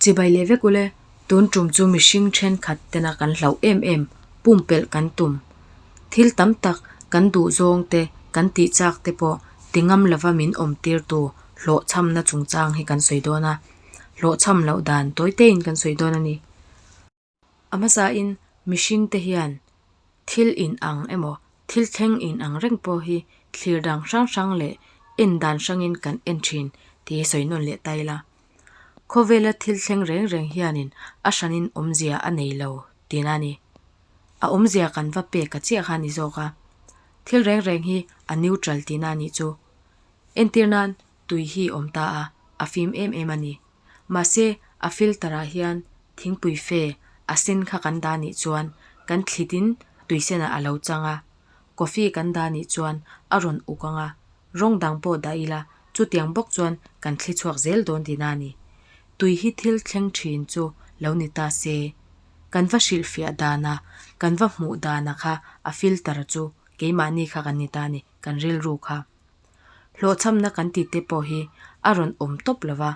Chibai leh vek ule, tun tum chu mihring thenkhat tena kan hlauh em em, pumpelh kan tum. Thil tam tak kan duh zawng te, kan tih chak te pawh ti ngam lova min awm tirtu hlawhchhamna chungchang hi kan sawi dawn a, hlawhchham loh dan tawi tein kan sawi dawn a ni. A hmasain mihringte hian thil inang emaw thil thleng inang reng pawh hi thlir dang hrang hrang leh en dan hrangin kan en thin tih hi sawi nawn leh ta ila. Khawvela thil thleng reng reng hianin a hranin awmzia a nei lo tihna a ni. A awmzia kan va pek a chiah kha a ni zawk a. Thil reng reng hi a neutral tihna a nih chu. Entir nan tui hi awm ta a, a fim em em a ni. Mahse, a filter ah hian thingpui fe a sen kha kan dah nih chuan kan thlitin tui senah a lo chang a, coffee kan dah nih chuan a rawn uk ang a, rawng dang pawh dah ila chutiang bawk chuan kan thli chhuak zel dawn tihna a ni. Tui hi thil thleng thin chu lo ni ta se, kan va hrilhfiah dana kan va hmuh dana kha a filter chu keimahni kha kan ni ta a ni, kan rilru kha. Hlawhchhamna kan tih te pawh hi a rawn awm tawp lo va,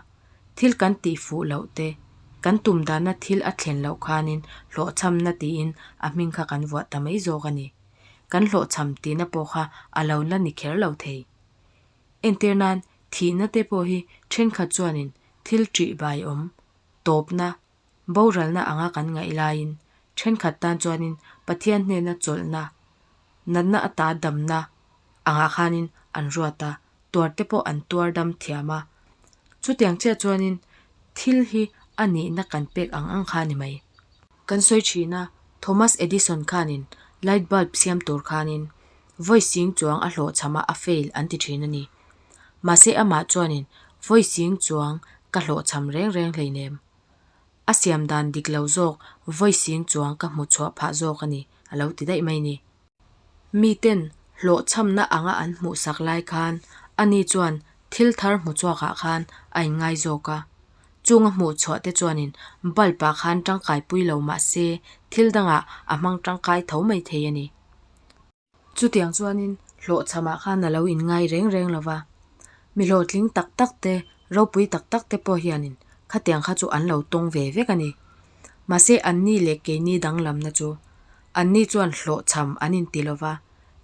thil kan tih fuh loh te, kan tum dana thil a thlen loh khanin hlawhchhamna tiin a hming kha kan vuah ta mai zawk a ni. Kan hlawhchham tihna pawh kha a lo la ni kher lo thei. Entir nan thihna te pawh hi thenkhat chuanin thil ṭih bai awm, tawpna, boralna anga kan ngaih laiin thenkhat tan chuanin Pathian hnena chawlhna, natna ata damna angah khanin an ruat a, tuar te pawh an tuar dam thiam a. Chutiang chiah chuanin thil hi a nihna kan pek ang ang kha a ni mai. Kan sawi thin a, Thomas Edison khanin light bulb siam tur khanin vawi sing chuang a hlawhchham a, a fail an ti thin a ni. Mahse amah chuanin vawi sing chuang ka hlawhchham reng reng hleinem. A siam dan dik lo zawk vawi sing chuang ka hmu chhuah phah zawk a ni, a lo ti daih mai ni. Miten hlawhchhamna anga an hmuhsak lai khan ani chuan thil thar hmu chhuakah khan a inngai zawk a. Chung a hmuh chhuah te chuanin bulb ah khan tangkai pui lo mah se thil dangah a hmang tangkai tho mai thei a ni. Chutiang chuanin hlawhchhamah khan a lo inngai reng reng lo va. Mi hlawhtling tak tak te, ropui tak tak te pawh hianin khatiang kha chu an lo tawng ve vek a ni. Mahse anni leh keini danglamna chu Anni chuan hlawhchham an inti lo va,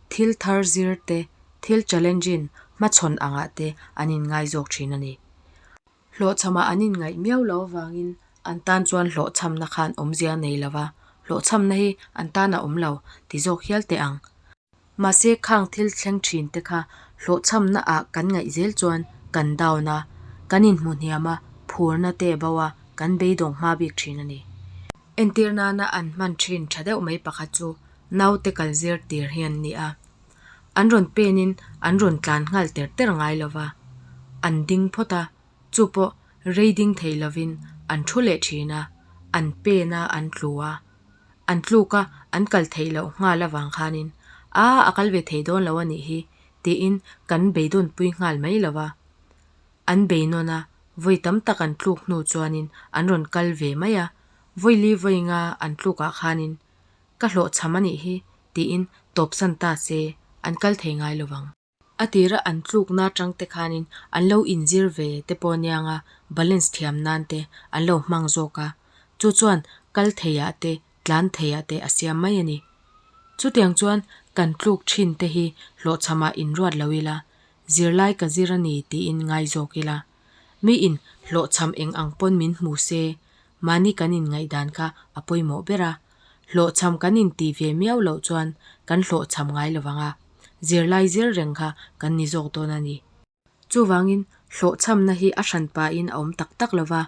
thil thar zir te, thil challenging hmachhawn angah te an inngai zawk thin a ni. Hlawhchhamah an inngaih miau lo avangin an tan chuan hlawhchhamna khan awmzia nei lo va, hlawhchhamna hi an tan a awm lo ti zawk hial teh ang. Mahse khang thil thleng thin te kha hlawhchhamna ah kan ngaih zel chuan kan down a, kan inhmu hniam a, phurna te bo a, kan beidawng hma bik thin a ni. Entir nana an hman thin tha deuh mai pakhat chu naute kal zir tir hi an ni a. An rawn penin an rawn tlan nghal ter ter ngai lo va, an ding phawt a, chu pawh rei ding thei lovin an thu leh thin a, an pen a, an tlu a. An tluk a, an kal theih loh nghal avang khanin, A, a kal ve thei dawn lo a nih hi, tiin kan beidawnpui nghal mai lo va. An bei nawn a, vawi tam tak an tluk hnu chuanin an rawn kal ve mai a, vawi li vawi nga an tlukah khanin, Ka hlawhchham a nih hi, tiin tawpsan ta se, an kal thei ngai lo vang. A tira an tlukna atang te khanin an lo inzir ve te pawh anianga balance thiam nan te an lo hmang zawk a, chu chuan kal theiah te tlan theiah te a siam mai a ni. Chutiang chuan kan tluk thin te hi hlawhchhamah inruat lo ila, zirlai ka zir a ni tiin ngai zawk ila. Miin hlawhchham eng ang pawn min hmu se, mahni kan inngaihdan kha a pawimawh ber a. Hlawhchham kan intih ve miau loh chuan kan hlawhchham ngai lo vang a, zirlai zir reng kha kan ni zawk dawn a ni. Chuvangin hlawhchhamna hi a hran pahin a awm tak tak lo va,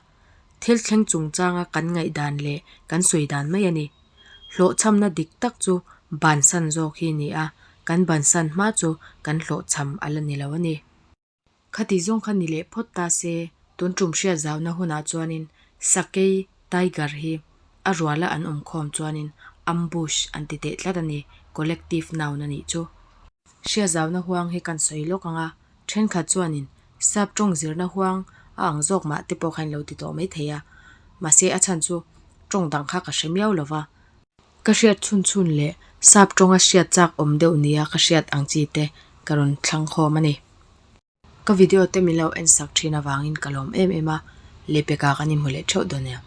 thil thleng chungchanga kan ngaihdan leh kan sawi dan mai a ni. Hlawhchhamna dik tak chu bansan zawk hi ni a, kan bansan hma chu kan hlawhchham a la ni lo a ni. Khati zawng kha ni leh phawt ta se, tun tum hriat zauna hunah chuanin Sakei, Tiger, hi a ruala an awm khawm chuanin ambush an ti teh tlat a ni, collective noun a nih chu. Hriat zauna huang hi kan sawi lawk ang a, thenkhat chuanin sap tawng zirna huang a ang zawk mah te pawh kha in lo ti tawh mai thei a, mahse a chhan chu tawng dang kha ka hre miau lo va. Ka hriat chhun chhun leh sap tawnga hriat chak awm deuh nia ka hriat ang chi te ka rawn thlang khawm a ni. Ka video te min lo en sak thin avangin ka lawm em em a. Lehpekah kan inhmu leh theuh dawn nia.